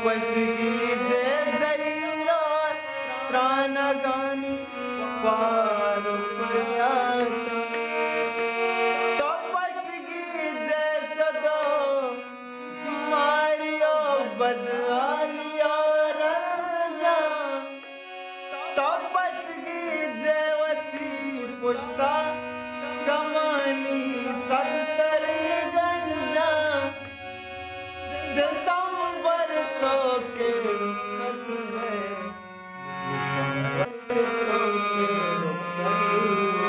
پشگیج ءِ زہیرا ترانگانی پار پریاتاں۔ تو پشگیج ءِ شدو ماریا بدحالیا رنجاں۔ تو پشگیج ءِ وتی پشتا گمانی سد سر گنجاں۔ دسمبر تو کہ رخصت بئے، دسمبر تو کہ رخصت بئے۔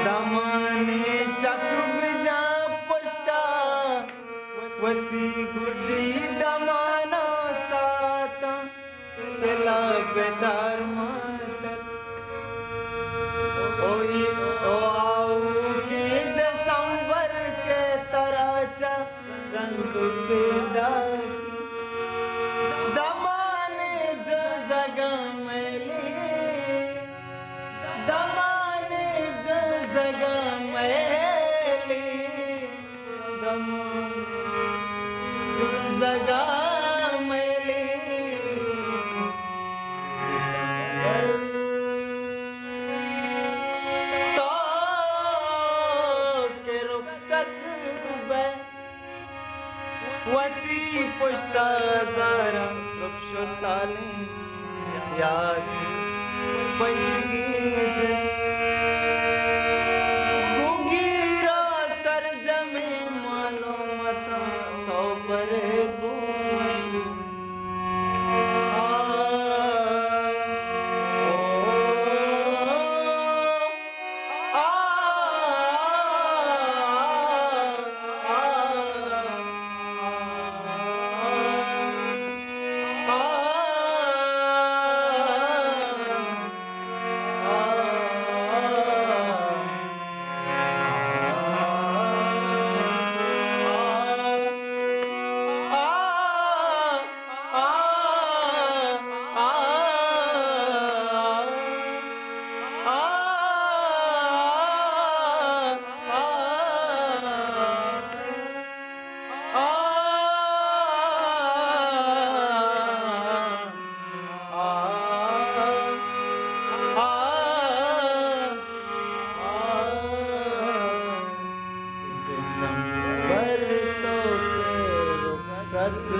دمانے چک بجاں پشتا، وتی گڈی دمانا ساتاں، پلا بدار ماتل۔ اوئی او آؤ کہ دسمبر کہ ترا چا رند پیدا کی۔ دمانے جزگاں میلی، دمانے جزگاں میلی، دمانے جزگاں میلی۔ تو کہ رخصت بئے، وتی پشتا زاراں رپش و تالیں یات پشگیج ءِ۔ گوں گیرا سرجمیں معلوماتاں تو برے گوں وتی۔ آ، او، دسمبر تو کہ رخصت